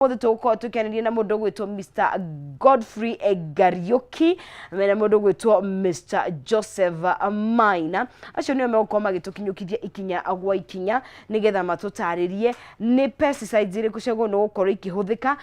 Ũmũthĩ tũgũkorwo tũkĩanĩria na mũndũ ũgwĩtwo Mr Godfrey Ngariũki mena mũndũ ũgwĩtwo Mr Joseph Maina. Acio nĩo megũkorwo magĩtũkinyũkithia ikinya gwa ikinya nĩgetha matũtarĩrie nĩ pesticides irĩkũ ciagĩrĩirwo nĩ gũkorwo ikĩhũthĩka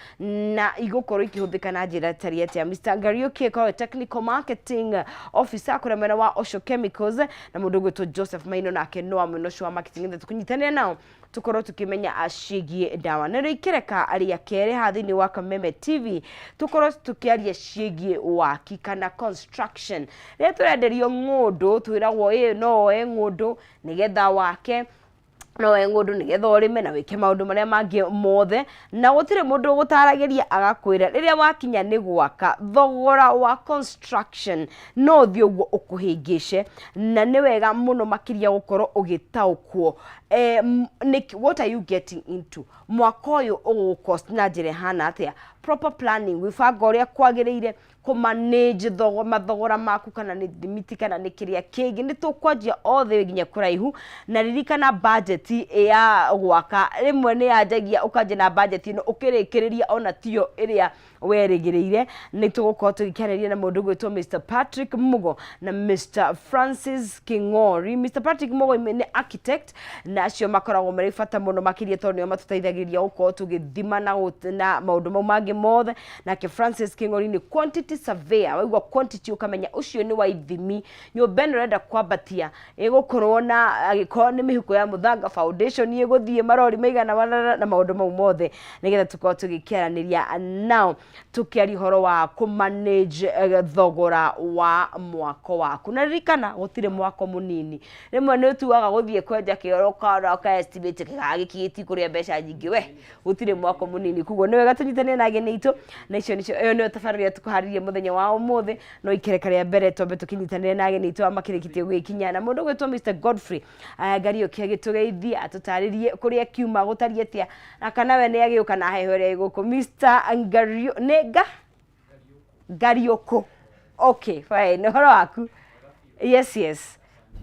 na igũkorwo ikĩhũthĩka na njĩra ĩtariĩ atĩa. Mr Ngariũki akoragwo technical marketing officer kũrĩa mwena wa Osho Chemicals, na mũndũ ũgwĩtwo Joseph Maina nake no wa mwena ũcio wa marketing, nĩgetha tũkĩnyitanĩre nao tũkorwo tũkĩmenya ciĩgiĩ ndawa. Na rĩu ikereka rĩa kerĩ haha thĩinĩ wa Kameme TV tũkorwo tũkĩaria ciĩgiĩ waki kana construction. Rĩrĩa tũrenderio ng'ũndũ twĩragwo ĩ no woe ng'ũndũ nĩgetha wake, no woe ng'ũndũ nĩgetha ũrĩme na wĩke maũndũ marĩa mangĩ mothe, na gũtirĩ mũndũ ũgũtaragĩria agakwĩra rĩrĩa wakinya nĩ gwaka thogora wa construction no ũthiĩ ũguo ũkũhĩngĩce, na nĩ wega mũno makĩria gũkorwo ũgĩtaũkwo what are you getting into, mwaka ũyũ ũgũgũ-cost na njĩra ĩhana atĩa, proper planning, gwĩbanga ũrĩa kwagĩrĩire, kũ-manage mathogora maku, kana nĩ thimiti kana nĩ kĩrĩa kĩngĩ. Nĩ tũkwanjia othe nginya kũraihu, na ririkana budget ya gwaka rĩmwe nĩ yanjagia ũkanjia na budget ĩno ũkĩrĩkĩrĩria ona tiyo ĩrĩa werĩgĩrĩire. Nĩ tũgũkorwo tũgĩkĩarĩria na mũndũ ũgwĩtwo Mr Patrick Mugo na Mr Francis King'ori. Mr Patrick Mugo nĩ architect, na acio makoragwo marĩ bata mũno makĩria tondũ nĩo matũteithagĩrĩria gũkorwo tũgĩthima na maũndũ mau mangĩ mothe. Nake Francis King'ori nĩ quantity surveyor. Waigua quantity ũkamenya ũcio nĩ wa ithimi, nyũmba ĩno ũrenda kwambatia ĩgũkorwo na angĩkorwo nĩ mĩhuko ya mũthanga, foundation ĩgũthiĩ marori maigana na maũndũ mau mothe, nĩgetha tũkorwo tũgĩkĩaranĩria nao tũkĩaria ũhoro wa kũ-manage thogora wa mwako waku. Na ririkana gũtirĩ mwako mũnini. Rĩmwe nĩ ũtuaga gũthiĩ kwenja kĩoro ũkona ũka estimate kĩgaa gĩkĩ gĩtikũrĩa mbeca nyingĩ, we gũtirĩ mwako mũnini. Koguo nĩ wega tũnyitane na ageni aitũ, na icio nĩcio, ĩyo nĩyo tabarĩra ĩrĩa tũkũharĩria mũthenya wa ũmũthĩ. No ikereka rĩa mbere twambe tũkĩnyitanĩre na ageni aitũ aya makĩrĩkĩtie gwĩkinyia, na mũndũ ũgwĩtwo Mr Godfrey Ngariũki agĩtũgeithie atũtarĩrie kũrĩa kiuma gũtariĩ atĩa na kana we nĩ agĩũka na heho ĩrĩa ĩ gũkũ. Mr Ngariũ nĩ nga Ngariũkũ, okay, fine. Ũhoro waku? Yes,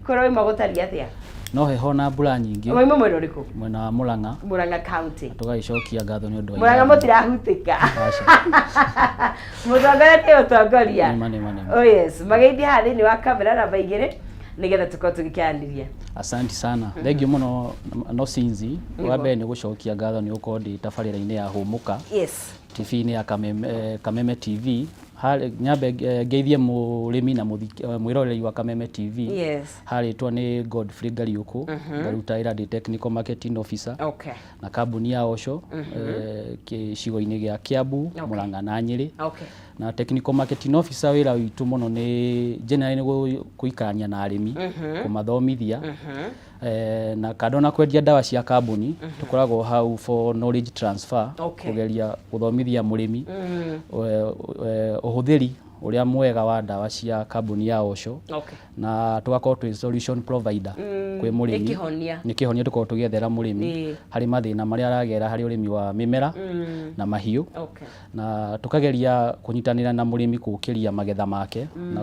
kũrĩa wauma gũtariĩ atĩa? No heho na mbura nyingĩ. Wauma mwena ũrĩkũ? Mwena wa Murang'a. Murang'a County. Tũgagĩcokia ngatho nĩ ũndũ wa Murang'a irathimo. Mũtirahutĩka? Aca. Mũtongoretie ũtongoria. Nĩma, nĩma, nĩma. Oh yes, mageithie haha thĩinĩ wa kamera namba 2 nĩgetha tũkorwo tũgĩkĩaranĩria. Asante sana, thengiũ mũno. No sinzi wa mbere nĩ gũcokia ngatho nĩ gũkorwo ndĩ tabarĩra-inĩ ya Hũmũka TV-inĩ ya Kameme, Kameme TV. Harĩ nyambe ngeithie mũrĩmi na mwĩroreri wa Kameme TV. Harĩtwa nĩ Godfrey Ngariũkũ, ngaruta wĩra ndĩ technical marketing officer na kambuni ya Osho gĩcigo-inĩ gĩa Kiambu, Murang'a na Nyĩrĩ. Na technical marketing officer, wĩra witũ mũno nĩ generally nĩ gũikarania na arĩmi, kũmathomithia na kando na kwendia ndawa cia kambuni, tũkoragwo hau for knowledge transfer, kũgeria gũthomithia mũrĩmi ũhũthĩri ũrĩa mwega wa ndawa cia kambuni ya Osho, na tũgakorwo twĩ solution provider kwĩ mũrĩmi. Nĩ kĩhonia. Nĩ kĩhonia tũkoragwo tũgĩethera mũrĩmi harĩ mathĩna marĩa aragera harĩ ũrĩmi wa mĩmera na mahiũ, na tũkageria kũnyitanĩra na mũrĩmi gũkĩria magetha make na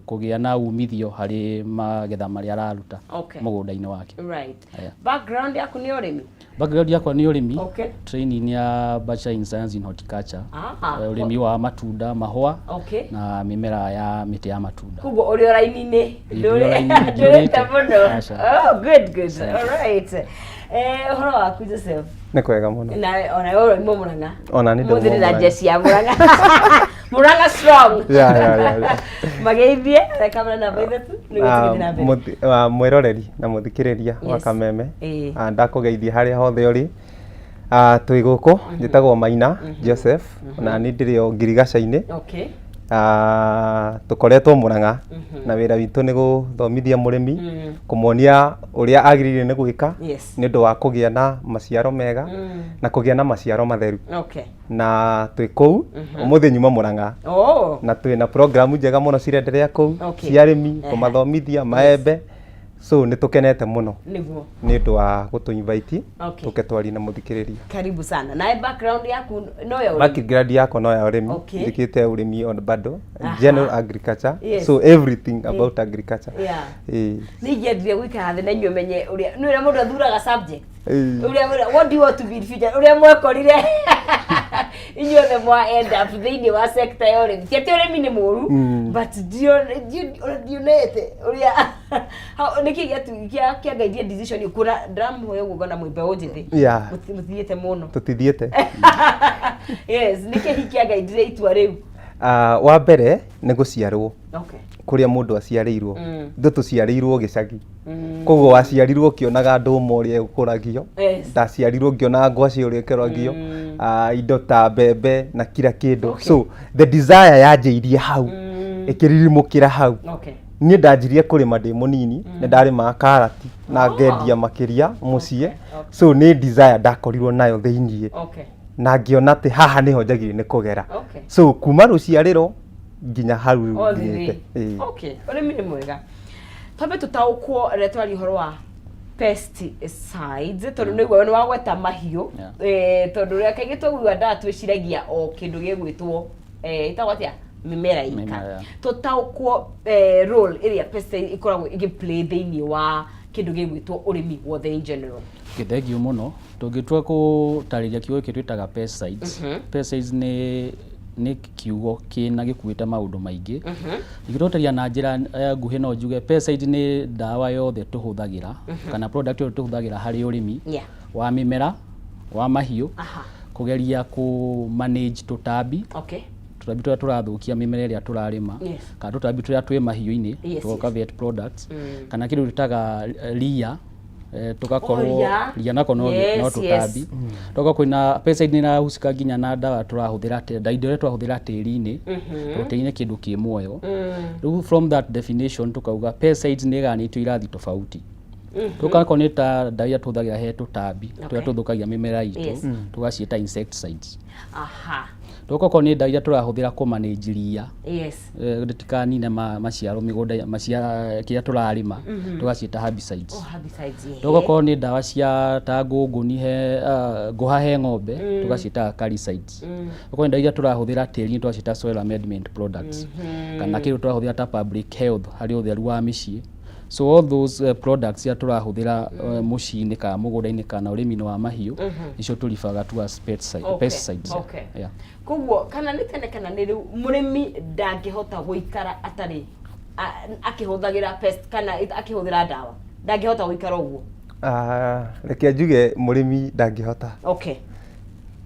kũgĩa na umithio harĩ magetha marĩa araruta mũgũnda-inĩ wake. Aya. Background yaku nĩ ũrĩmi? Background yakwa nĩ ũrĩmi. Training ya Bachelor in Science in Horticulture. Ũrĩmi wa matunda, mahũa na mĩmera ya mĩtĩ ya matunda. Koguo ũrĩ o raini-inĩ. Ĩ, ndĩ o raini-inĩ, ndũrĩte ndiũrĩte. mũno. Aca. Oh, good, good. All right. Ũhoro waku, Joseph? Nĩ kwega mũno. Nawe ona wewe ũrauma Murang'a? Ona niĩ ndauma Mũthĩ na Murang'a. jeshi ya Murang'a. Murang'a strong. Yeah. Mageithie kamera namba 3 nĩguo tũgĩthiĩ na mbere. Mwĩroreri na mũthikĩrĩria wa Kameme, ndakũgeithia harĩa hothe ũrĩ. Twĩ gũkũ, njĩtagwo Maina Joseph, na niĩ ndĩrĩ o ngirigaca-inĩ. Tũkoretwo Murang'a na wĩra witũ nĩ gũthomithia mũrĩmi, kũmuonia ũrĩa agĩrĩire nĩ gwĩka nĩ ũndũ wa kũgĩa na maciaro mega na kũgĩa na maciaro matheru. Na twĩ kũu ũmũthĩ, nyuma Murang'a na twĩ na programu njega mũno cirenderea kũu cia arĩmi, kũmathomithia maembe, so nĩ tũkenete mũno nĩ ũndũ wa gũtũ invite tũke twarie na mũthikĩrĩria. Karibu sana. Nawe background yaku no ya ũrĩmi? Background yakwa no ya ũrĩmi. Njĩkĩte ũrĩmi on bado general agriculture, so everything about agriculture. Ĩĩ. Nĩ ingĩendire gũikara thĩ na inyuĩ menye ũrĩa nĩ ũrĩa mũndũ athuraga subject, ũrĩa what do you want to be in future, ũrĩa mwekorire. inyuothe mwa end up thĩinĩ wa sector ya ũrĩmi. Ti atĩ ũrĩmi nĩ mũru, but ndionete ũrĩa nĩkĩ kĩangairie decision ĩyo kuona ndĩramũhoya ũguo ngona mwĩ mbeũ njĩthĩ. Mũtithiĩte mũno. Tũtithiĩte. Yes, nĩkĩ hihi kĩangaidire itua rĩu? Ah, wa mbere nĩ gũciarwo. Kũrĩa mũndũ aciarĩirwo. Ithuĩ tũciarĩirwo gĩcagi. Koguo waciarirwo ũkĩonaga ndũma ũrĩa ĩkũragio. Ndaciarirwo ngĩonaga ngwacĩ ũrĩa ĩkũragio. Indo ta mbembe na kila kĩndũ. So the desire yanjĩirie hau. Ĩkĩririmũkĩra hau. Niĩ ndanjirie kũrĩma ndĩ mũnini, nĩ ndarĩmaga karati na ngendia makĩria mũciĩ. So nĩ desire ndakorirwo nayo thĩiniĩ. Na ngĩona atĩ haha nĩho njagĩrĩire nĩ kũgera. So kuma rũciarĩro nginya hau rĩu All the way. nginyĩte. Ĩĩ. Okay, ũrĩmi nĩ mwega. Twambe tũtaũkwo rĩrĩa twaria ũhoro wa pesticides tondũ nĩ nĩ wagweta mahiũ. Tondũ rĩrĩa kaingĩ twaigua ndawa twĩciragia o kĩndũ gĩgwĩtwo ĩtagwo atĩa, mĩmera ika. Mĩmera. Tũtaũkwo role ĩrĩa pesticide ĩkoragwo ĩgĩ play thĩinĩ wa kĩndũ gĩgwĩtwo ũrĩmi wothe in general. Okay, thank you mũno. Tũngĩtua kũtarĩria kiugo gĩkĩ twĩtaga pesticides. Pesticides nĩ kiugo kĩna gĩkuĩte maũndũ maingĩ. Ingĩtũtarĩria na njĩra nguhĩ no njuge pesticide nĩ ndawa yothe tũhũthagĩra kana product yothe tũhũthagĩra harĩ ũrĩmi wa mĩmera, wa mahiũ, kũgeria kũ manage tũtambi. Tũtambi tũrĩa tũrathũkia mĩmera ĩrĩa tũrarĩma, kana tũtambi tũrĩa twĩ mahiũ-inĩ, tũgoka vet products, kana kĩndũ twĩtaga ria, tũgakorwo ria nako no tũtambi. Tũgakorwo kwĩna pesticide nĩ ĩrahusika nginya na ndawa tũrahũthĩra, na indo iria tũrahũthĩra tĩri-inĩ, tondũ tĩri nĩ kĩndũ kĩ muoyo. Rĩu from that definition tũkauga pesticides nĩ ĩgayanĩtio irathi tofauti. Tũgakorwo nĩ ta ndawa iria tũhũthagĩra he tũtambi tũrĩa tũthũkagia mĩmera itũ, tũgaciĩta insecticides. Tũgakorwo nĩ ndawa iria tũrahũthĩra kũ manage ria, rĩtikanine maciaro mĩgũnda, maciaro kĩrĩa tũrarĩma, tũgaciĩta herbicides. Oh, herbicides, yeah. Tũgakorwo nĩ ndawa cia ta ngũngũni he ngũha he ng'ombe, tũgaciĩta acaricides. Tũgakorwo nĩ ndawa iria tũrahũthĩra tĩri-inĩ, tũgaciĩta soil amendment products. Kana kĩndũ tũrahũthĩra ta public health harĩ ũtheru wa mĩciĩ. So all those products iria tũrahũthĩra mũciĩ-inĩ kana mũgũnda-inĩ kana ũrĩmi-inĩ wa mahiũ, nĩcio tũribaga tu as pesticides. Yeah. Koguo kana nĩ tene kana nĩ rĩu, mũrĩmi ndangĩhota gũikara atarĩ akĩhũthagĩra pest kana akĩhũthĩra ndawa, ndangĩhota gũikara ũguo. Reke njuge mũrĩmi ndangĩhota.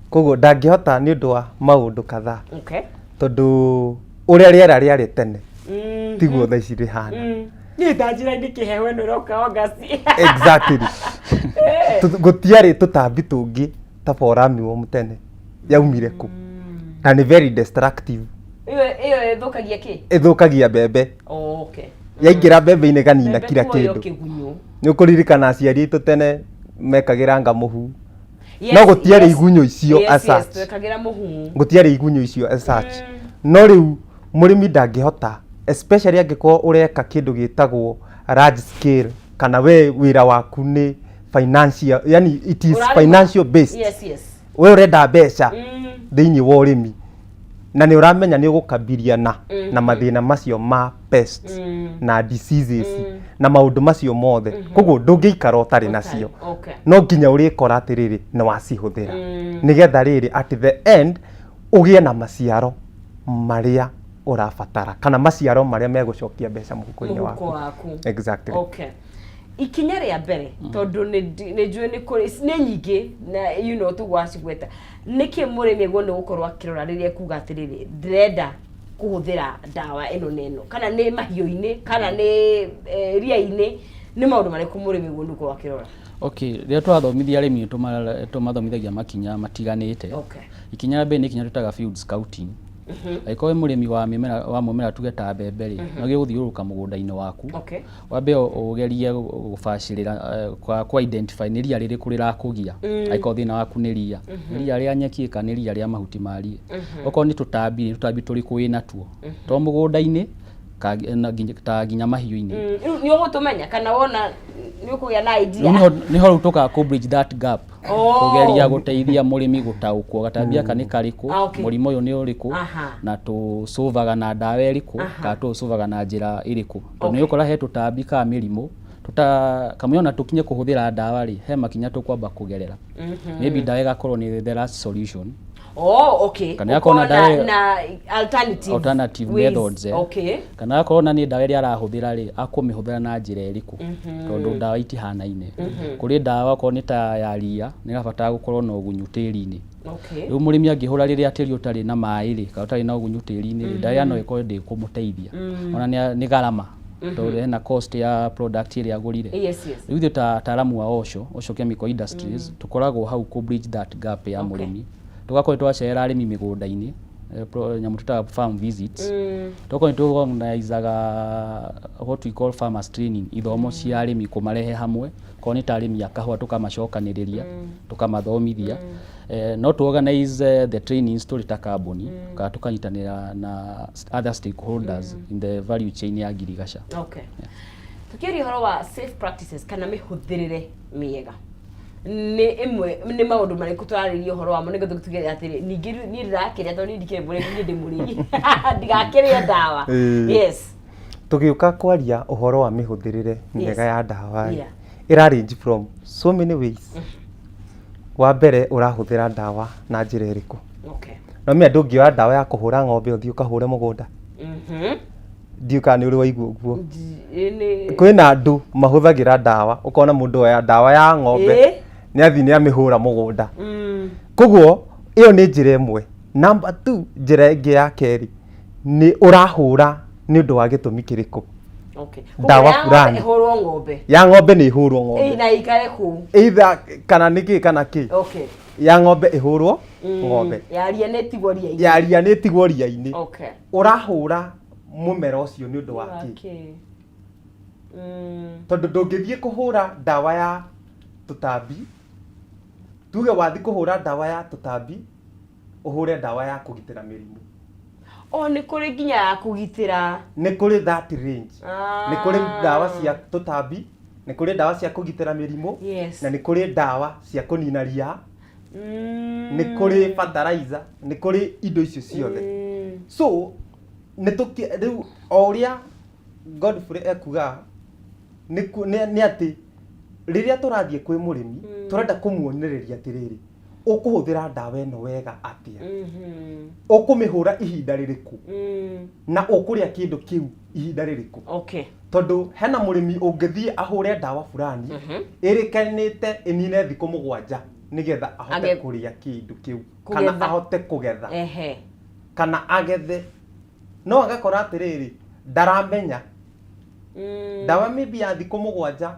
Koguo ndangĩhota nĩ ũndũ wa maũndũ kadhaa. Tondũ ũrĩa rĩera rĩarĩ tene tiguo thaa ici rĩhana. Niĩ ta njĩra-inĩ kĩheho ĩno ĩroka August. Exactly. Gũtiarĩ tũtambi tũngĩ ta boll tene yaumire kũ, na nĩ very destructive. Ĩyo ĩthũkagia kĩ? Ĩthũkagia mbembe. Yaingĩra mbembe-inĩ ĩkanina kila kĩndũ. Nĩ ũkũririkana aciari aitũ tene mekagĩra nga mũhu. No gũtiarĩ igunyũ icio as such. Twekagĩra mũhu. Gũtiarĩ igunyũ icio as such. No rĩu mũrĩmi ndangĩhota, especially angĩkorwo ũreka kĩndũ gĩtagwo large scale, kana we wĩra waku nĩ financial, yani it is financial based. We ũrenda mbeca thĩinĩ wa ũrĩmi na nĩ ũramenya nĩ ũgũkabiliana na mathĩna macio ma pests na diseases na maũndũ macio mothe. Koguo ndũngĩikara ũtarĩ nacio. No nginya ũrĩkora atĩrĩrĩ nĩ wacihũthĩra nĩgetha rĩrĩ at the end ũgĩe na maciaro marĩa ũrabatara kana maciaro marĩa megũcokia mbeca mũhuko-inĩ waku. Exactly. Ikinya rĩa mbere, tondũ nĩ njũĩ nĩ kũrĩ nĩ nyingĩ na you know tũgwacigweta, nĩkĩ mũrĩmi agĩrĩirwo nĩ gũkorwo akĩrora rĩrĩa ekuga atĩrĩrĩ ndĩrenda kũhũthĩra ndawa ĩno na ĩno, kana nĩ mahiũ-inĩ kana nĩ ria-inĩ, nĩ maũndũ marĩkũ mũrĩmi agĩrĩirwo nĩ gũkorwo akĩrora? Okay, rĩrĩa tũrathomithia arĩmi tũmathomithagia makinya matiganĩte. Ikinya rĩa mbere nĩ ikinya twĩtaga field scouting. Angĩkorwo wĩ mũrĩmi wa mĩmera, wa mũmera tuge ta mbembe rĩ, no wagĩrĩirwo gũthiũrũrũka mũgũnda-inĩ waku. Wambe ũgerie gũbacĩrĩra, kũ identify nĩ ria rĩrĩkũ rĩrakũgia. Angĩkorwo thĩna waku nĩ ria, nĩ ria rĩa nyeki kana nĩ ria rĩa mahuti ma ria. Okorwo nĩ tũtambi rĩ, tũtambi tũrĩkũ wĩnatuo to mũgũnda-inĩ ta nginya mahiũ-inĩ. Rĩu nĩ ũgũtũmenya kana wona nĩ ũkũgĩa na idea? Nĩho rĩu tũkaga kũ bridge that gap. Kũgeria gũteithia mũrĩmi gũtaũkwo gatambi gaka nĩ karĩkũ, mũrimũ ũyũ nĩ ũrĩkũ, na tũcũvaga na ndawa ĩrĩkũ, kana tũcũvaga na njĩra ĩrĩkũ. Tondũ nĩ ũgũkora he tũtambi kana mĩrimũ, kamũira ona tũkinye kũhũthĩra ndawa rĩ, he makinya tũkwamba kũgerera. Maybe ndawa ĩgakorwo nĩ the last solution. Oh, okay. Kana akorwo na Ũkorwo na, ndawa- na alternative, alternative ways. methods eh. Okay. Kana akorwo na nĩ ndawa ĩrĩa arahũthĩra rĩ, akũmĩhũthĩra na njĩra ĩrĩkũ, tondũ ndawa itihanaine. Kũrĩ ndawa okorwo nĩ ta ya ria, nĩ ĩrabatara gũkorwo na ũgunyu tĩri-inĩ. Rĩu mũrĩmi angĩhũra rĩrĩa tĩri ũtarĩ na maĩ rĩ, kana ũtarĩ na ũgunyu tĩri-inĩ rĩ, ndawa ĩyo no ĩkorwo ndĩkũmũteithia. Ona nĩ gharama, tondũ hena cost ya product ĩrĩa agũrire. Rĩu ithuĩ ta ataaramu a Osho, Osho Chemical Industries, tũkoragwo hau kũ bridge that gap ya mũrĩmi. Tũgakorwo nĩ tũracerera arĩmi mĩgũnda-inĩ, nyamũ twĩtaga farm visits. Tũgakorwo nĩ tũ-organizaga what we call farmers training, ithomo cia arĩmi kũmarehe hamwe, korwo nĩ ta arĩmi a kahũa tũkamacokanĩrĩria, tũkamathomithia. No tũ organize the trainings tũrĩ ta kambuni, kana tũkanyitanĩra na other stakeholders in the value chain ya ngirigaca. Okay. Tukiaria ũhoro wa safe practices kana mĩhũthĩrĩre mĩega, nĩ ĩmwe nĩ maũndũ marĩkũ tũrarĩria ũhoro wamo nĩgetha tuge atĩrĩ ningĩ rĩu niĩ ndĩrakĩrĩa, tondũ niĩ ndikĩrĩ mũrĩmi, niĩ ndĩ mũrĩi, ndigakĩrĩe ndawa? Yes. Tũgĩũka kwaria ũhoro wa mĩhũthĩrĩre mĩega ya ndawa rĩ, ĩra range from so many ways. Wa mbere, ũrahũthĩra ndawa na njĩra ĩrĩkũ? No mĩa ndũngĩoya ndawa ya kũhũra ng'ombe ũthiĩ ũkahũre mũgũnda. Ndiũĩ kana nĩ ũrĩ waigua ũguo. Kwĩna andũ mahũthagĩra ndawa, ũkona mũndũ oya ndawa ya ng'ombe, nĩ athiĩ nĩ amĩhũra mũgũnda. Koguo ĩyo nĩ njĩra ĩmwe. Number two, njĩra ĩngĩ ya kerĩ nĩ ũrahũra nĩ ũndũ wa gĩtũmi kĩrĩkũ? Ndawa Koguo ya ng'ombe fulani. ĩhũrwo ng'ombe. Ya ng'ombe nĩ ĩhũrwo ng'ombe. Na ĩikare kũu. Either kana nĩ kĩ kana kĩ. Ya ng'ombe ĩhũrwo ng'ombe. Ya ria nĩ ĩtigwo ria-inĩ. Ya ria nĩ ĩtigwo ria-inĩ. Ũrahũra mũmera ũcio nĩ ũndũ wa kĩ? Tondũ ndũngĩthiĩ kũhũra ndawa ya tũtambi, tuge wathiĩ kũhũra ndawa ya tũtambi, ũhũre ndawa ya kũgitĩra mĩrimũ. O nĩ kũrĩ nginya ya kũgitĩra. Nĩ kũrĩ that range. Nĩ kũrĩ ndawa cia tũtambi, nĩ kũrĩ ndawa cia kũgitĩra mĩrimũ, na nĩ kũrĩ ndawa cia kũnina ria, nĩ kũrĩ fertilizer, nĩ kũrĩ indo icio ciothe. So nĩ tũki rĩu o ũrĩa Godfrey ekuga nĩ atĩ rĩrĩa tũrathiĩ kwĩ mũrĩmi, tũrenda kũmuonereria atĩrĩrĩ, ũkũhũthĩra ndawa ĩno wega atĩa, ũkũmĩhũra ihinda rĩrĩkũ, na ũkũrĩa kĩndũ kĩu ihinda rĩrĩkũ. Tondũ hena mũrĩmi ũngĩthiĩ ahũre ndawa fulani ĩrĩkanĩte ĩnine thikũ 7 nĩgetha ahote kũrĩa kĩndũ kĩu kana Kũgetha. ahote kũgetha kana agethe, no agakora atĩrĩrĩ, ndaramenya ndawa maybe ya thikũ 7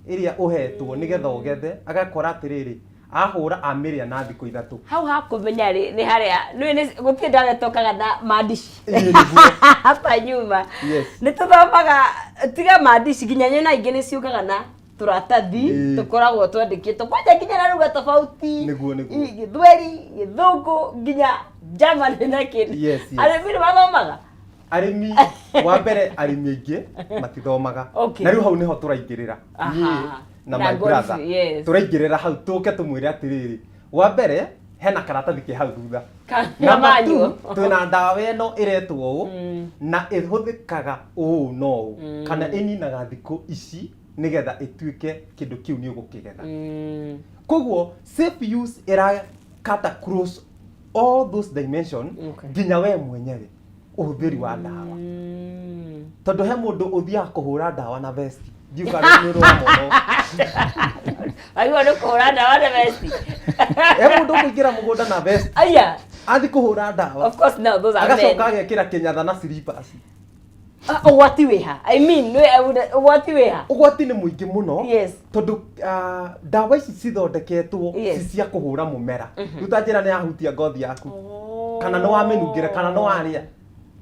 ĩrĩa ũhetwo nĩgetha ũgethe, agakora atĩrĩrĩ, ahũra amĩrĩa na thikũ 3. Hau hakũmenya rĩ, nĩ harĩa nĩ gũtirĩ ndawa ĩtokaga na maandici. Ĩĩ, nĩguo. Hapa nyuma nĩ tũthomaga tiga maandici, nginya nyona ingĩ nĩ ciũkaga na tũratathi tũkoragwo twandĩkĩtwo kwanja nginya na lugha tofauti. Nĩguo, nĩguo. Gĩthweri, Gĩthũngũ, nginya German na kĩndũ. Yes. Arĩmi nĩ mathomaga? Arĩmi, wa mbere, arĩmi aingĩ matithomaga. Na rĩu hau nĩho tũraingĩrĩra niĩ na Na my brother. Godfrey, yes. Tũraingĩrĩra hau tũke tũmwĩre atĩrĩrĩ, wa mbere hena karatathi ke hau thutha. Ka Number two, manual. twĩna ndawa ĩno ĩretwo ũũ na ĩhũthĩkaga ũũ no ũũ, kana ĩninaga thikũ ici nĩgetha ĩtuĩke kĩndũ kĩu nĩ ũgũkĩgetha. Koguo safe use ĩra cut across all those dimension, nginya we mwenyewe ũhũthĩri wa ndawa, tondũ he mũndũ ũthiaga kũhũra ndawa na vesti. Ndiũ kana nĩ ũrĩ wamona. Agĩrĩirwo nĩ kũhũra ndawa na vesti? He mũndũ ũkũingĩra mũgũnda na vesti. Aya. Athi kũhũra ndawa. Of course now those are men. Agacoka agekĩra kĩnyatha na slippers. Ah, ũgwati wĩha? I mean, ũgwati wĩha? Ũgwati nĩ mũingĩ mũno. Tondũ ndawa ici cithondeketwo ci cia kũhũra mũmera. Rĩu ta njĩra nĩ yahutia ngothi yaku, kana nĩ wamĩnungĩra, kana nĩ warĩa,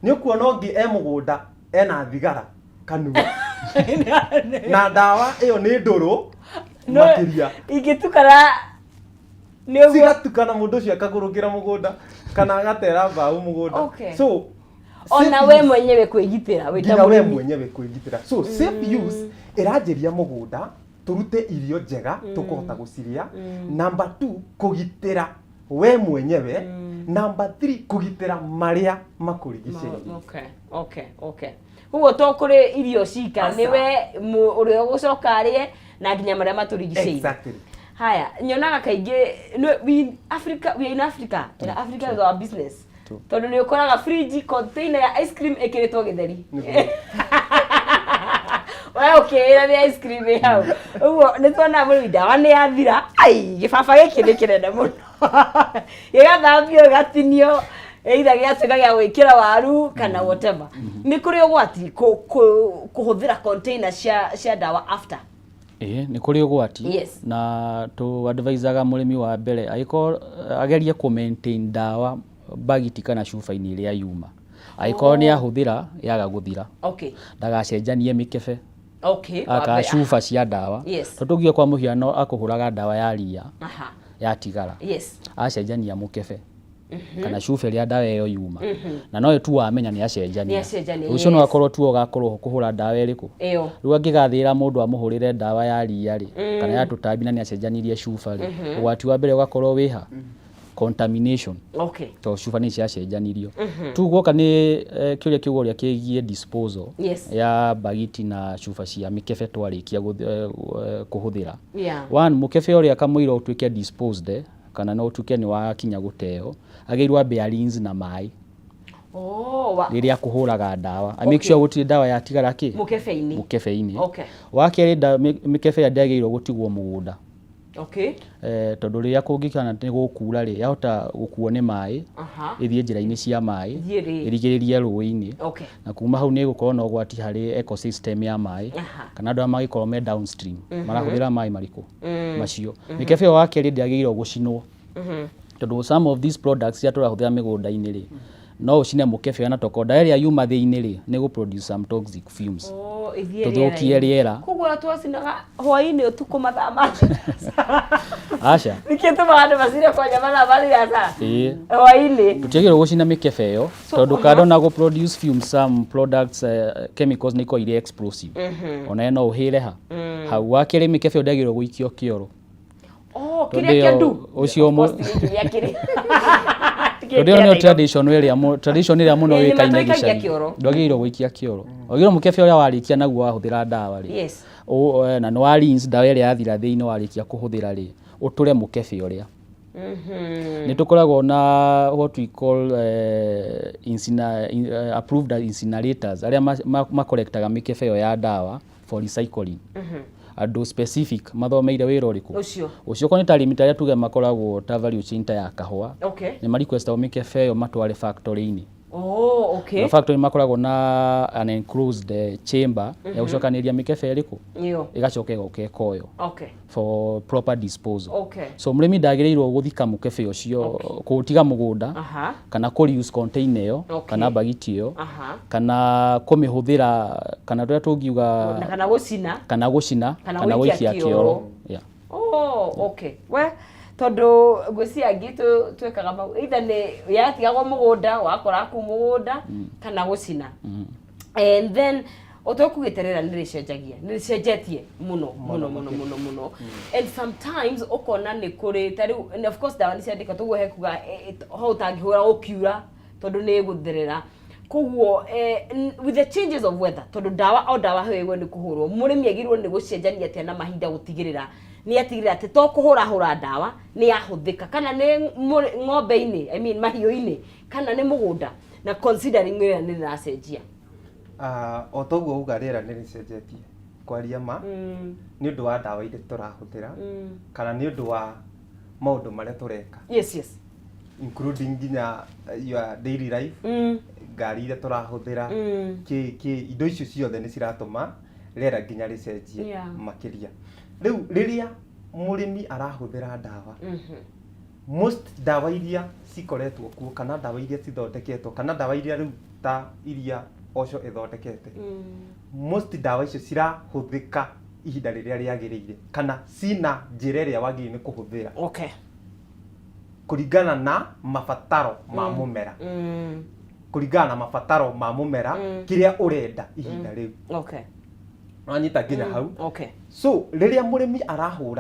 nĩ ũkuona ũngĩ e mũgũnda ena thigara kanua na ndawa ĩyo nĩ ndũrũ makĩria. Ingĩtukana nĩ ũguo. Cigatukana, mũndũ ũcio akagũrũkĩra mũgũnda kana agatera mbaũ mũgũnda. So Ona safe we use- mwenyewe kwĩgitĩra wĩ ta nginya we mũrĩmi. Mwenyewe kwĩgitĩra. So safe use ĩranjĩria mũgũnda tũrute irio njega tũkũhota gũcirĩa. Number two, kũgitĩra we mwenyewe. Number three, kũgitĩra marĩa makũrigicĩirie. Okay. Koguo to kũrĩ irio cika, Aca. nĩwe ũrĩa ũgũcoka arĩe na nginya marĩa matũrigicĩirie. Exactly. Haya, nyonaga kaingĩ we Africa, we are in Africa, and Africa is our business. Tondũ nĩ ũkoraga fridge container ya ice cream ĩkĩrĩtwo gĩtheri. We ũkĩĩra nĩ ice cream ĩ hau. Ũguo nĩ tuonaga mũrĩmi ndawa nĩ yathira, ai gĩbaba gĩkĩ nĩ kĩnene mũno. Gĩgathambio gĩgatinio either gĩgatuĩka gĩa gwĩkĩra waru kana whatever. Nĩ kũrĩ ũgwati kũhũthĩra container cia ndawa after? Ĩĩ, nĩ kũrĩ ũgwati. Na tũ advisaga mũrĩmi wa mbere angĩkorwo agerie kũ maintain ndawa bagiti kana cuba-inĩ ĩrĩa yuma. Angĩkorwo nĩ ahũthĩra yaga gũthira. Ndagacenjanie mĩkebe. Aka cuba cia ndawa. Tondũ tuge kwa mũhiano akũhũraga ndawa ya ria yatigara. Acenjania mũkebe kana cuba ĩrĩa ndawa ĩyo yuma. Na nowe tu wamenya nĩ acenjania. Rũciũ no akorwo tu ũgakorwo kũhũra ndawa ĩrĩkũ. Rĩu angĩgathĩra mũndũ amũhũrĩre ndawa ya ria rĩ, kana ya tũtambi na nĩ acenjanirie cuba rĩ, ũgwati wa mbere ũgakorwo wĩha? Contamination. Tondũ cuba nĩ ciacenjanirio. Tu guoka nĩ kĩũria kĩu ũria kĩgiĩ disposal ya bagiti na cuba cia mĩkebe twarĩkia kũhũthĩra. One, mũkebe ũrĩa kamũira ũtuĩke disposed kana no ũtuĩke nĩ wakinya gũteo, agĩrĩirwo ambe a rinse na maĩ. Rĩrĩa akũhũraga ndawa. A make sure gũtirĩ ndawa yatigara kĩ? Mũkebe-inĩ. Mũkebe-inĩ. Wa kerĩ, mĩkebe ĩrĩa ndĩagĩrĩirwo gũtigwo mũgũnda. Tondũ rĩrĩa kũngĩkana nĩ gũkura rĩ, yahota gũkuo nĩ maĩ, ĩthiĩ njĩra-inĩ cia maĩ, ĩrigĩrĩrie rũĩ-inĩ. Na kuma hau nĩ ĩgũkorwo na ũgwati harĩ ecosystem ya maĩ, kana andũ arĩa mangĩkorwo me downstream, marahũthĩra maĩ marĩkũ? Macio. Mĩkebe ĩyo wa kerĩ ndĩagĩrĩirwo gũcinwo. Tondũ some of these products iria tũrahũthĩra mĩgũnda-inĩ rĩ, no ũcine mũkebe ona tokorwo ndawa ĩrĩa yuma thĩinĩ rĩ, nĩ ĩgũ produce some toxic fumes. Tũthũkie rĩera. Koguo twacinaga hwaĩ-inĩ ũtukũ mathaa ma Aca. Nĩkĩo tũmaga andũ macine kwanja mathaa ma thinacara? Ĩĩ. Hwaĩ-inĩ. Tũtiagĩrĩirwo gũcina mĩkebe ĩyo, tondũ kando na gũ produce fumes some products, chemicals nĩ ikoragwo irĩ explosive. Ona no ũhĩre ha? Hau. Wa kerĩ mĩkebe ĩyo ndĩagĩrĩirwo gũikio kĩoro. Oh, kĩrĩa kĩa ndu? Ũcio Tondũ ĩyo nĩyo tradition ĩrĩa tradition ĩrĩa mũno yũĩkaine gĩcagi. Ndwagĩrĩirwo gũikia kĩoro. Wagĩrĩirwo mũkebe ũrĩa warĩkia naguo wahũthĩra ndawa rĩ, na nĩ wa rinse ndawa ĩrĩa yathira thĩinĩ warĩkia kũhũthĩra rĩ, ũtũre mũkebe ũrĩa. Nĩ tũkoragwo na what we call approved incinerators arĩa makorektaga mĩkebe ĩyo ya ndawa for recycling. Andũ specific mathomeire wĩra ũrĩkũ? Ũcio. Ũcio okorwo nĩ ta arĩmi ta arĩa tuge makoragwo ta value chain ta ya kahũa. Nĩ ma request-agwo mĩkebe ĩyo matware factory-inĩ. Na factory makoragwo na an enclosed chamber ya gũcokanĩrĩria mĩkebe ĩrĩkũ? Ĩgacoka ĩgoka ĩkoywo. For proper disposal. So mũrĩmi ndagĩrĩirwo gũthika mũkebe ũcio, kũũtiga mũgũnda, kana kũ reuse container ĩyo, kana bagiti ĩyo, kana kũmĩhũthĩra, kana ũrĩa tũngiuga, kana gũcina, kana gũcina, kana gũikia kĩoro. Oh, okay. We, tondũ ngwĩciria angĩ twĩkaga mau, either nĩ yatigagwo mũgũnda, wakora kũu mũgũnda, kana gũcina. And then ũtokugĩte rĩera nĩ rĩcenjagia, nĩ rĩcenjetie mũno mũno mũno mũno mũno. And sometimes ũkona nĩ kũrĩ ta rĩu, and of course ndawa nĩ ciandĩkwo, toguo hekuga ho ũtangĩhũra gũkiura tondũ nĩ ĩgũtherera. Koguo with the changes of weather, tondũ ndawa o ndawa hĩgwo nĩ kũhũrwo, mũrĩmi agĩrĩirwo nĩ gũcenjania atĩa na mahinda gũtigĩrĩra nĩ atigĩrĩra atĩ to kũhũrahũra ndawa nĩ yahũthĩka, kana nĩ ng'ombe-inĩ, I mean mahiũ-inĩ, kana nĩ mũgũnda, na considering rĩera nĩ rĩracenjia. O toguo uga rĩera nĩ rĩcenjetie, kwaria ma, nĩ ũndũ wa ndawa iria tũrahũthĩra, kana nĩ ũndũ wa maũndũ marĩa tũreka. Yes, yes. Including nginya your daily life, ngari iria tũrahũthĩra, kĩ, indo icio ciothe nĩ ciratũma rĩera nginya rĩcenjie makĩria. Rĩu rĩrĩa mũrĩmi arahũthĩra ndawa, most ndawa iria cikoretwo kuo, kana ndawa iria cithondeketwo, kana ndawa iria rĩu ta iria Osho ĩthondekete, most ndawa icio cirahũthĩka ihinda rĩrĩa rĩagĩrĩire, kana cina njĩra ĩrĩa wagĩrĩire nĩ kũhũthĩra. Kũringana na mabataro ma mũmera. Kũringana na mabataro ma mũmera, kĩrĩa ũrenda ihinda rĩu. Wanyita nginya hau. So rĩrĩa mũrĩmi arahũra